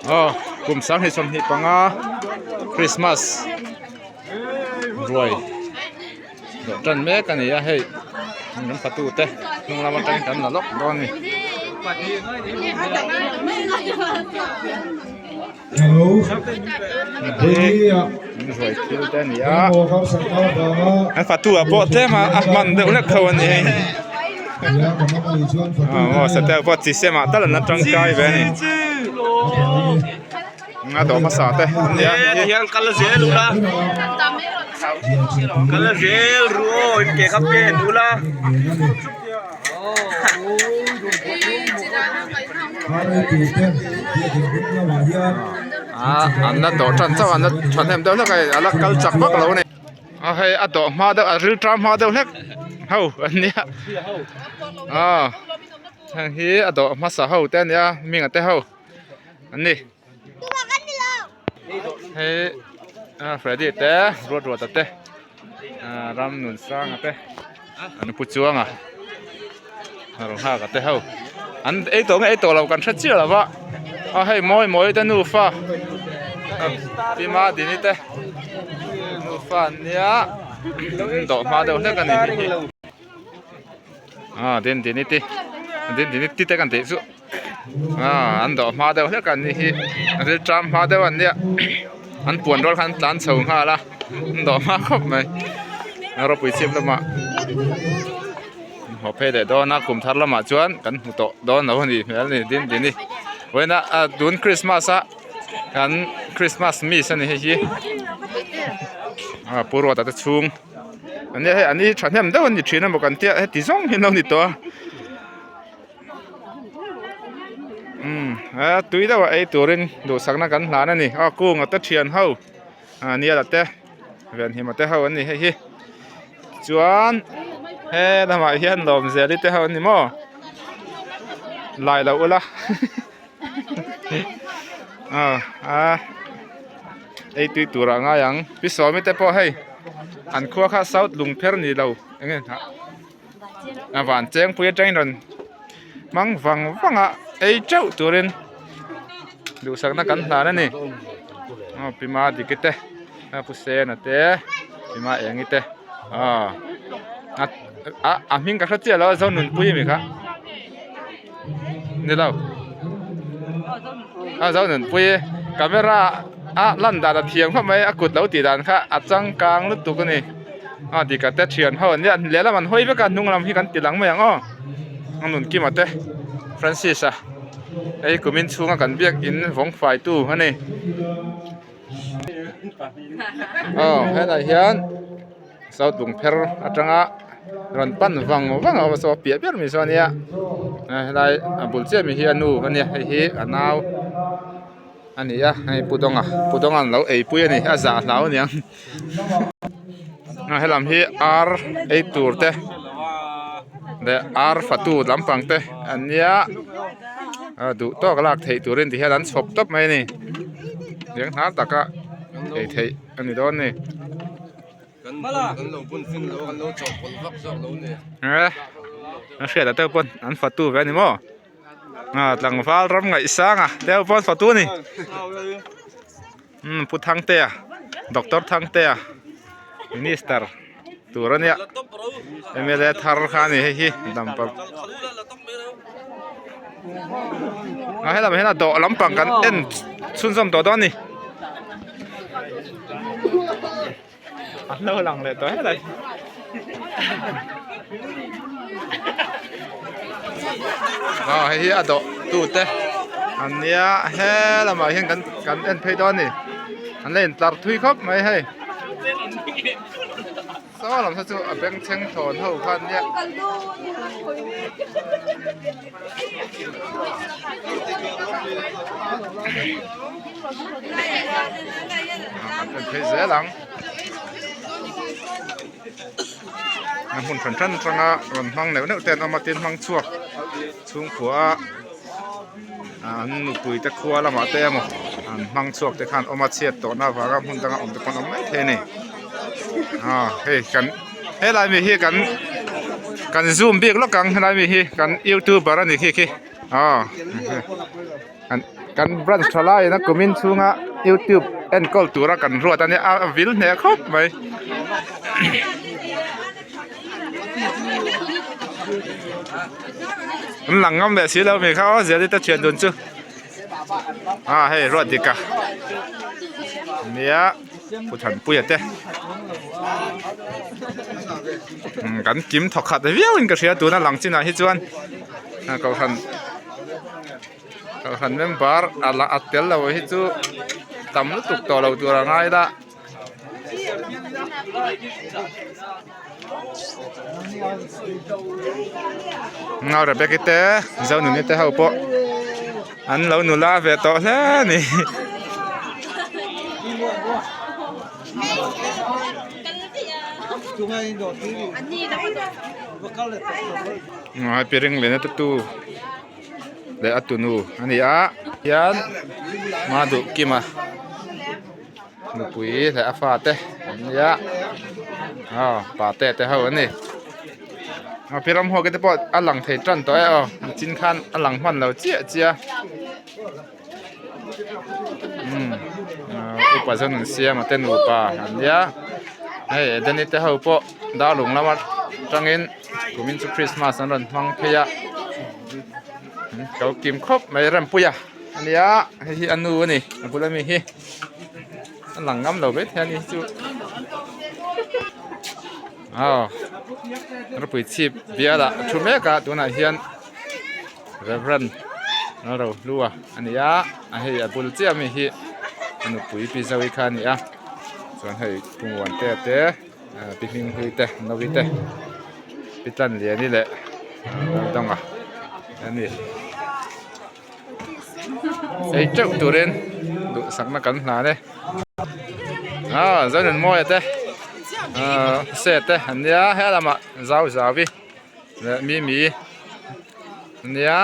Aw kum 2025 Christmas ruai dawh tan mek a ni a hei an fatu te hnung lam atangin kan la lawk dawn a ni. Ruai thil te a ni a an fatu ah pawh tlem a a hman deuh hlek tho a ni hei aw sateh pawh chi sem ah tal an la tangkai ve a ni a dawh hmasa te an ni a hian kal zel ula kal zel ru aw in ke kha pen ula. An la dawh tan chauh a an la thahnem deuh hlek a a la kal chak vak lo a ni a hei a dawh hma deuh a ril ṭam hma deuh hlek ho an nia aw heng hi a dawh hmasa ho te a nia hminga te ho an ni hei Freddy te Ruatruata te Ramnunsanga te an pu chuang a rawng hak a te ho an ei tawh nge ei tawh lo kan hre chiah lo va a hei mawi mawi te nufa Tima Dini te nufa an nia an dawh hma deuh hlek a ni hei hi a Din Dini te Din Dini te kan tih chu ah an dawh hma deuh hlek an nih hi ril ṭam hma deuh an nia an puan rual khan an tlan chho nghal a an dawh hma khawp mai a ropui chhip lamah haw phei leh dawn a kum thar lamah chuan kan hmu tawh dawn lo a nih hmel a ni din dini vawiin ah tun christmas a kan christmas miss a ni hei hi ah pu ruata te chhung an nia hei an ni hi thahnem deuh an ni thin emaw kan tia heti zawng hi an lo ni tawh a. Umm a tui deuh a ei turin duhsakna kan hlan a ni aw kunga te thian ho ah niala te venhima te ho an ni hei hi chuan he lamah hian lawmzeli te ho an ni maw lai lo ula aw a ei tui turah a ngai ang pi sawmi te pawh hei an khua kha south lungpher ni lo eng nge a van chengpui atangin rawn hmang vang vang a ei teuh turin duhsakna kan hlan a ni aw pi ma diki te a pu sena te pi ma engi te aw a a hming ka hre chiah lo a zonunpui ami kha ni lo a zonunpui camera a lan dan a thiam khawp mai a kut lo tih dan kha a changkang lutuk a ni. A dika te thian ho an nia lehlam an hawi vek a hnung lam hi kan ti lang mai ang aw a nun kima te Francis a hei kumin chhunga kan biak in vawng fai tu a ni aw helai hian south lungpher atanga rawn pan vang vang a awm a saw a piah ber mai saw a nia helai a bul chiah mai hi a nu a nia hei hi a nau a ni a hei pu dawnga pu dawnga an lo eipui a ni a zah hlau aniang. A helam hi ar ei tur te leh ar fatu lampang te an nia a duh tawk lak theih turin ti hian an chhawp tawp mai a ni leng hnar taka ei theih a ni dawn a ni. A hriat ah te pawn an fatu ve a ni maw tlangval ram ngaihsang a te pawn fatu a ni. Umm Pu Thangtea Doctor Thangtea Minister tur a nia mla thar kha a ni hei hi dampa a helamah hian a dawh lampang kan en chhunzawm tawh dawn a ni an lo lang leh tawh helai aw hei hi a dawh tu te an nia he lamah hian kan kan en phei dawn a ni an la intlar thui khawp mai hei saw lam saw chu a bengchheng thawn ho kha an nia. Kan phei zel ang a hmun hran hran atanga rawn hmang neuh neuh te an awm a tin hmang chhuak chhungkua a an nupui te khua lamah te emaw an hmang chhuak te khan awm a chhiat tawhna avanga hmun danga awm te pawh an awm maithei a ni ah hei kan helai mi hi kan kan zoom bik lawk ang helai mi hi kan youtuber a ni khi khi aw. Kan branch tha laiin a kumin chhunga youtube enkawl tura kan ruat a nia a vil hneh khawp mai. An lang ngam leh si lo mi kha aw Zeli te thian dun chu a hei ruat dik a nia Pu Thanpuia te kan kim thawk khat viau in ka hria tuna lang chinah hi chuan kohhran kohhran member a la a tel lo hi chu tam lutuk tawh lo tur a ngai la. Ngau Rebecca te Zonuni te ho pawh an lo nula ve tawh hle a ni. Ngai piring leh na tu leh a tunu a ni a hian Maduhkima. Nupui leh a fate an nia aw pate te ho an ni a pi ram huak te pawh a lang thei tan tawh e aw nichin khan a lang hman lo chiah chiah umm upa zawn an siam a te nupa an nia hei Edeni te ho pawh darlung lama tangin kumin chu Christmas an rawn hmang phei a ko kim khawp mai Rempuia a nia hei hi a nu a ni a bula mi hi. A lang ngam lo mai thei a ni chu aw ropui chhip bial ah thu mek a tunah hian reverend Lalrohlua a ni a a hei a bul chiah ami hi a nupui pi Zoe kha a ni a chuan hei Pu Muantea te pi Hminghlui te Novi te pi Tlanliani leh Laldanga a ni. Ei teuh turin duhsakna kan hlan e ah Zonunmawia te ah se te an nia he lamah zau zau hi leh mimi an nia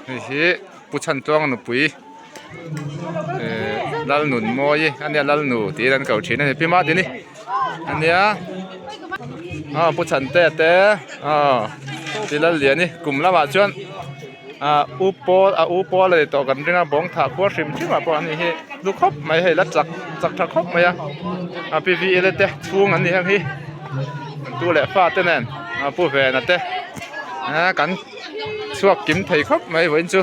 hei hi Pu Chhantuanga nupui eh Lalnunmawii a nia Lalnu tiin an ko thin a ni Pi Madini a nia aw Pu Chhantea te aw Pi Lalliani kum lamah chuan ah u pawl a u pawl a ni tawh kan ring a bawng thah khuar hrim hrim ah pawh an ni hi hlu khawp mai hei la chak chak tha khawp mai a a Pi V L te chhung an ni heng hi an tu leh fa te nen a Pu Vena te kan chhuak kim thei khawp mai vawiin chu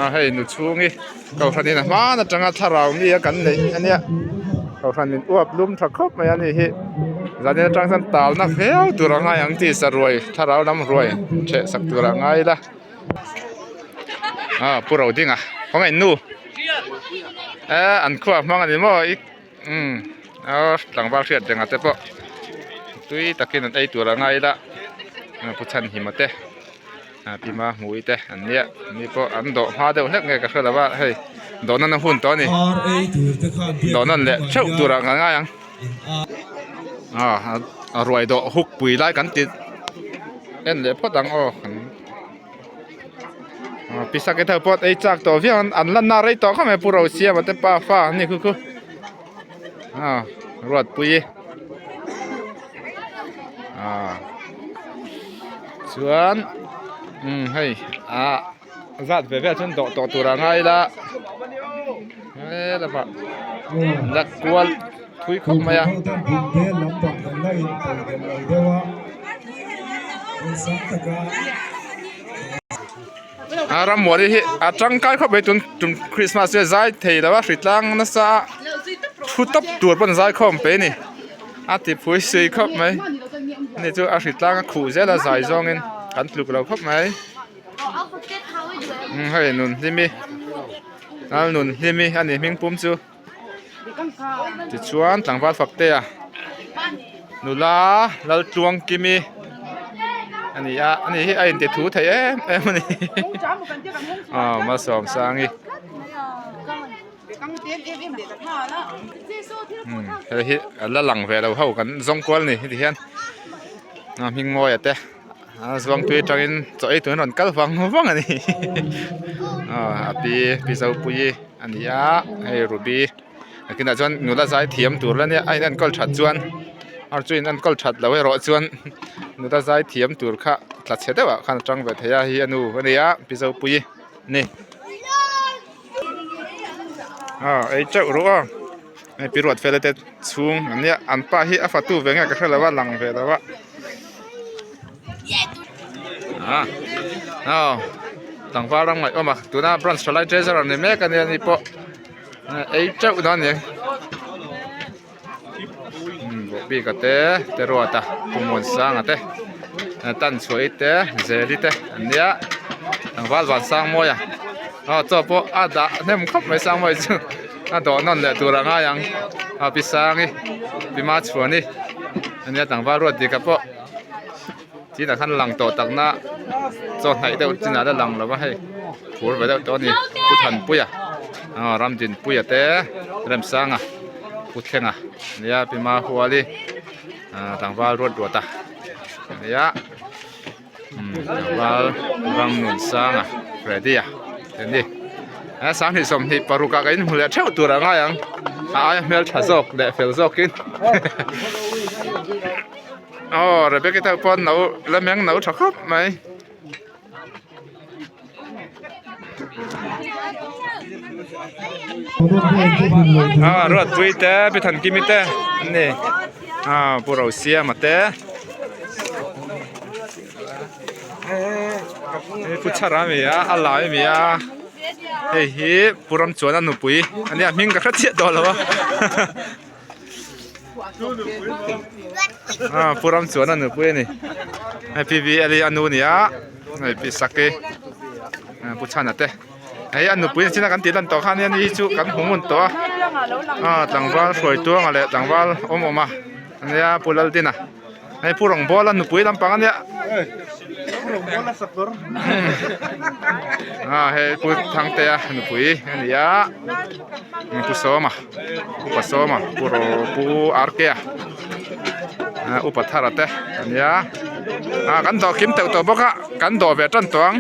a hei nu chhungi kohhran in a hman atanga thlarau mi a kan neih ania kohhran in uap lum tha khawp mai a ni hi zanin atang chuan talna viau tur a ngai ang tih saruai thlarau lam ruai theh sak tur a ngai ila ah pu Rodinga khawngaih nu eh an khuah hmang a ni maw i umm aw tlangval hriat reng ah te pawh tui takin an ei tur a ngai ila pu Chhanhima te. Pi Mahmui te an nia ni pawh an dawh hma deuh hlek nge ka hre lo a hei dawh nan a hun tawh a ni dawh nan leh theuh tur ah kan ngai ang a ruai dawh huk pui lai kan ti en leh phawt ang aw pi sake te pawh ei chak tawh viau an lan na rei tawh khawp mai pu Rosiama te pa fa an ni khu khu Ruatpuii chuan umm hei ah zat ve ve chuan dawh tawh tur a ngai ila helamah la kual thui khawp mai a. A rammuali hi a tangkai khawp mai tun tum Christmas chu zai thei lo a hritlang nasa a thu tawp tur pawn zai khawm pe a ni a ti phui sui khawp mai ani chu a hritlang a khuh zel a zai zawngin kan tluk lo khawp mai umm hei Nunhlimi Lalnunhlimi a ni hming pum chu. Tichuan tlangval Faktea nula Laltluangkimi a ni a ani hi a inti thu thei em em a ni aw Malsawmsangi umm hei hi a la lang ve lo ho kan zawng kual a ni heti hian a hming mawia te. A zuangtui atangin chaw ei turin a rawn kal vang vang a ni a pi pi Zopuii a ni a hei Ruby nakinah chuan nula zai thiam tur la nia a inenkawl that chuan ar chu inenkawl that loh erawh chuan nula zai thiam tur kha. tla chhe deuh ah khan a tang ve thei a hei hi a nu a ni a pi Zopuii a ni aw ei teuh ru aw hei pi Ruatfela te chhung an nia an pa hi a fatu ve nge ka hre lo a lang ve lo a ah aw tlangval ram ngaih awm a tuna branch tha lai treasurer ni mek a nia ni pawh ei teuh dawn a ni. Bawhbika te Teruata Pumuansanga te Tanchhuahi te Zeli te an nia tlangval van Sangmawia aw chaw pawh a dah hnem khawp mai Sangmawia chu a dawh nawn leh tur a ngai ang aw Pi Sangi Pi Machhuani a nia tlangval Ruatdika pawh chinah khan lang tawh takna chaw hnaih deuh chinah la lang lo va hei phur ve deuh tawh a ni Pu Thanpuia aw Ramdinpuia te Remsanga Pu Thlenga nia Pi Mahuali ah tlangval ruat ruat a nia umm tlangval Ramnunsanga Freddy a te ni a 20 26 ah ka inhmu leh theuh tur a ngai ang a aia hmeltha zawk leh fel zawkin. Aw Rebecca te pawh no la meng no tha khawp mai. Ah Ruatpui te Pi Thankimi te an ni ah Pu Rosiama te hei Pu Chhara a mi a a lai a mi a hei hi Pu Ramchuana nupui a nia hming ka hre chiah tawh lo a. Ah pu ram chuan a nupui a ni hei PVL hi a nu a ni a hei pi sak hi pu chhana te hei a nupui a chin a kan tih lan tawh khan hian hei chu kan hmu ngun tawh a ah tlangval hruai tuanga leh tlangval awm awm a ania pu Laldina hei pu rawngbawl a nupui lampang a nia ah hei pu Thangtea nupui a ni a. Pu Sawma Upa Sawma Pu Ro Pu Arkea ah Upa Thara te a nia ah kan dawh kim teuh tawh bawk a kan dawh ve tan tawh ang.